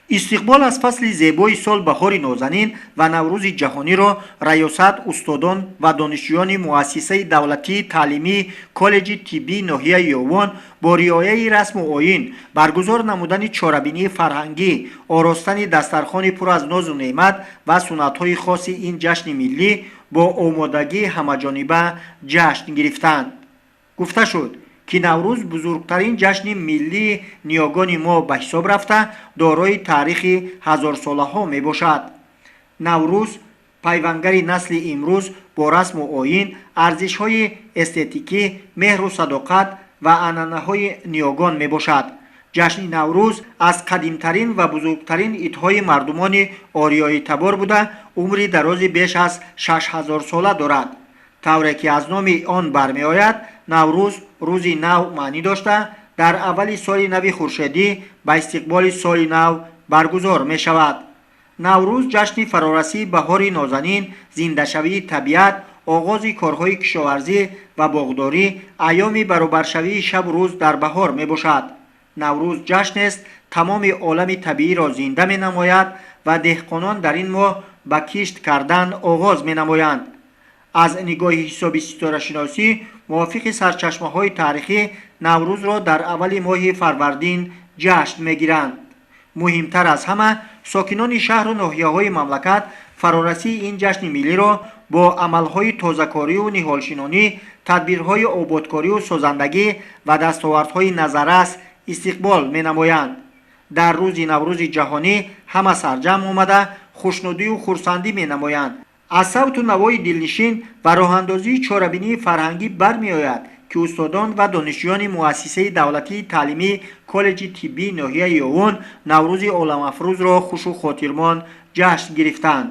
Истиқбол аз фасли зебои сол, баҳори нозанин ва Наврӯзи ҷаҳониро раёсат, устодон ва донишҷӯёни Муассисаи давлатии таълимии Коллеҷи тиббии ноҳияи Ёвон бо риояи расму оин, баргузор намудани чорабинии фарҳангӣ, оростани дастархони пур аз нозу неъмат ва суннатҳои хоси ин ҷашни миллӣ бо омодагии ҳамаҷониба ҷашн гирифтанд. Гуфта шуд, ки Наврӯз бузургтарин ҷашни миллии ниёгони мо ба ҳисоб рафта, дорои таърихи ҳазорсолаҳо мебошад. Наврӯз пайвангари насли имрӯз бо расму оин, арзишҳои эстетикӣ, меҳру садоқат ва анъанаҳои ниёгон мебошад. Ҷашни Наврӯз аз қадимтарин ва бузургтарин идҳои мардумони ориёитабор буда, умри дарози беш аз 6000сола дорад. Тавре ки аз номи он бармеояд, Наврӯз рӯзи нав маънӣ дошта, дар аввали соли нави хуршедӣ ба истиқболи соли нав баргузор мешавад. Наврӯз ҷашни фарорасии баҳори нозанин, зиндашавии табиат, оғози корҳои кишоварзӣ ва боғдорӣ, айёми баробаршавии шабу рӯз дар баҳор мебошад. Наврӯз ҷашнест, тамоми олами табииро зинда менамояд ва деҳқонон дар ин моҳ ба кишт кардан оғоз менамоянд. Аз нигоҳи ҳисоби ситорашиносӣ, мувофиқи сарчашмаҳои таърихӣ, Наврӯзро дар аввали моҳи фарвардин ҷашн мегиранд. Муҳимтар аз ҳама, сокинони шаҳру ноҳияҳои мамлакат фарорасии ин ҷашни миллиро бо амалҳои тозакорию ниҳолшинонӣ, тадбирҳои ободкорию созандагӣ ва дастовардҳои назаррас истиқбол менамоянд. Дар рӯзи Наврӯзи ҷаҳонӣ ҳама сарҷамъ омада, хушнудию хурсандӣ менамоянд. Аз савту навои дилнишин ва роҳандозии чорабинии фарҳангӣ бармеояд, ки устодон ва донишҷӯёни Муассисаи давлатии таълимии Коллеҷи тиббии ноҳияи Ёвон Наврӯзи оламафрӯзро хушу хотирмон ҷашн гирифтанд.